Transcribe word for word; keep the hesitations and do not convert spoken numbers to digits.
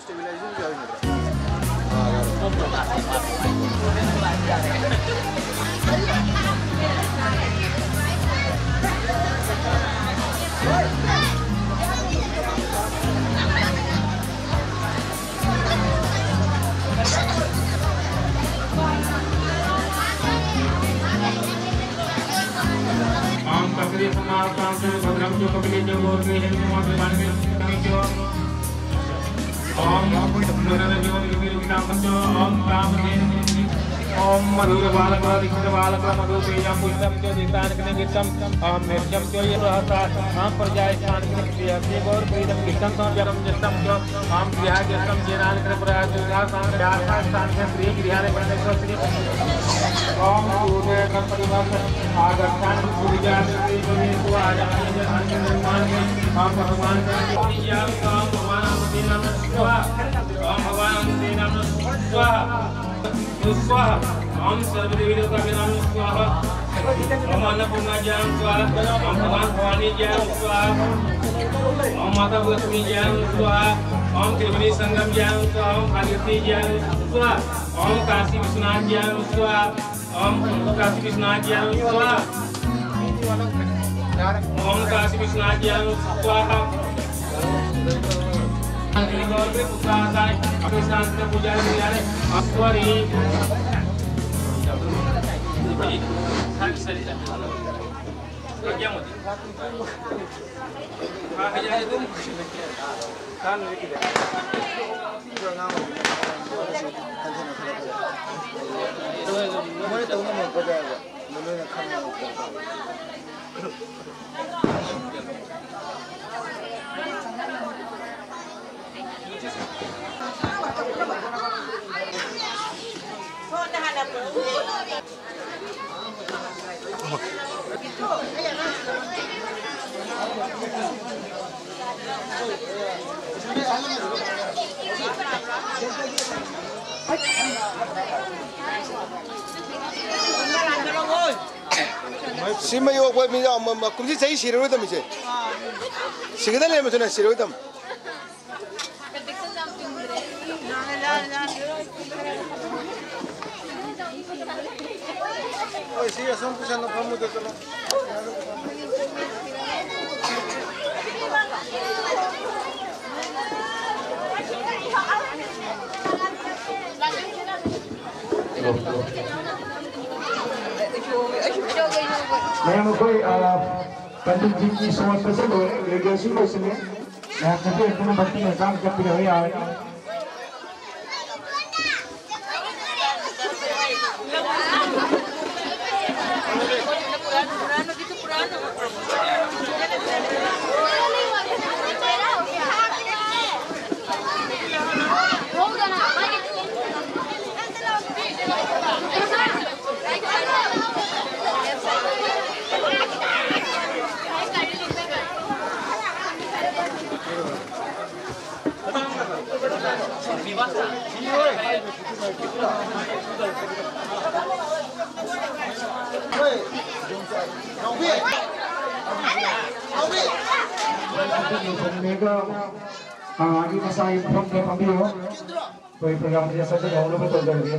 ओम ककरी समाप्तांत भद्रम जो कपिले जो गोरके हेम कुमार विमान में जो। ओम मुनर जो विविध विनाम जो। ओम काम ओम मधुर बालक लिखित बालक मधु तेजम पुष्पम जो दितान कने वित्तम। ओम निर्जम जो ये रहता। ओम प्रजा स्थान कने प्रिय से गौर प्रीतम वित्तम तो जन्म जितम जो। ओम गृह जितम जेनान कने प्रया जो। ओम व्यास स्थान कने प्रिय गृह ने बने को श्री। ओम सूर्य का परिवार आगच्छान पूजा से बने को आजान के अंत निर्माण में। ओम भगवान का पूजा। ओम भगवान आमते नमः स्वाहा। ओम भगवान आमते नमः स्वाहा। स्वाहा। ओम सर्वदेवी देवता के नाम स्वाहा। ओम अन्नपूर्णा ज्ञान स्वाहा। ओम भगवान भवानी ज्ञान स्वाहा। ओम माता लक्ष्मी ज्ञान स्वाहा। ओम त्रिवेणी संगम ज्ञान स्वाहा। ओम भागीरथी ज्ञान स्वाहा। ओम काशी विश्वनाथ ज्ञान स्वाहा। ओम काशी विश्वनाथ ज्ञान स्वाहा। ओम काशी विश्वनाथ ज्ञान स्वाहा। अपने शांत पूजा। ꯁꯤꯃ ꯌꯣꯛꯄ ꯃꯤ ꯌꯥꯝ-, ꯀꯨꯝꯁꯤ ꯆꯍꯤ ꯁꯤꯔꯔꯣꯏꯗꯕ ꯃꯤꯁꯦ꯫ ꯁꯤꯒꯗ ꯂꯩꯔꯝꯃꯁꯨꯅꯦ, ꯁꯤꯔꯣꯏꯗꯕ꯫ ꯍꯣꯏ, ꯁꯤ ꯑꯁꯣꯝ ꯄꯨꯁꯜꯂꯣ, ꯐꯝꯃꯨꯗ ꯆꯠꯂꯣ꯫ ꯃꯌꯥꯝ ꯑꯩꯈꯣꯏ, ꯑ, ꯄꯟꯗꯤꯠꯖꯤꯒꯤ ꯁꯣꯟꯕꯁꯦ ꯂꯣꯏꯔꯦ, ꯔꯤꯍꯔꯁꯦꯜ ꯂꯣꯏꯁꯤꯜꯂꯦ꯫ ꯃꯌꯥꯝ ꯆꯠꯄꯤꯔꯛꯇꯨꯅ ꯃꯇꯦꯡ ꯃꯆꯥ ꯑꯃ ꯆꯠꯄꯤꯔꯛꯑꯣ ꯌꯥꯔꯦ꯫ ꯑꯥ, ꯑꯩ ꯃꯁꯥꯒꯤ ꯃꯐꯝꯗ ꯐꯝꯕꯤꯌꯨ꯫ ꯑꯩꯈꯣꯏ ꯄ꯭ꯔꯣꯒ꯭ꯔꯥꯝꯁꯦ ꯁꯠ ꯁꯠ ꯍꯧꯅꯕ ꯇꯧꯖꯔꯒꯦ꯫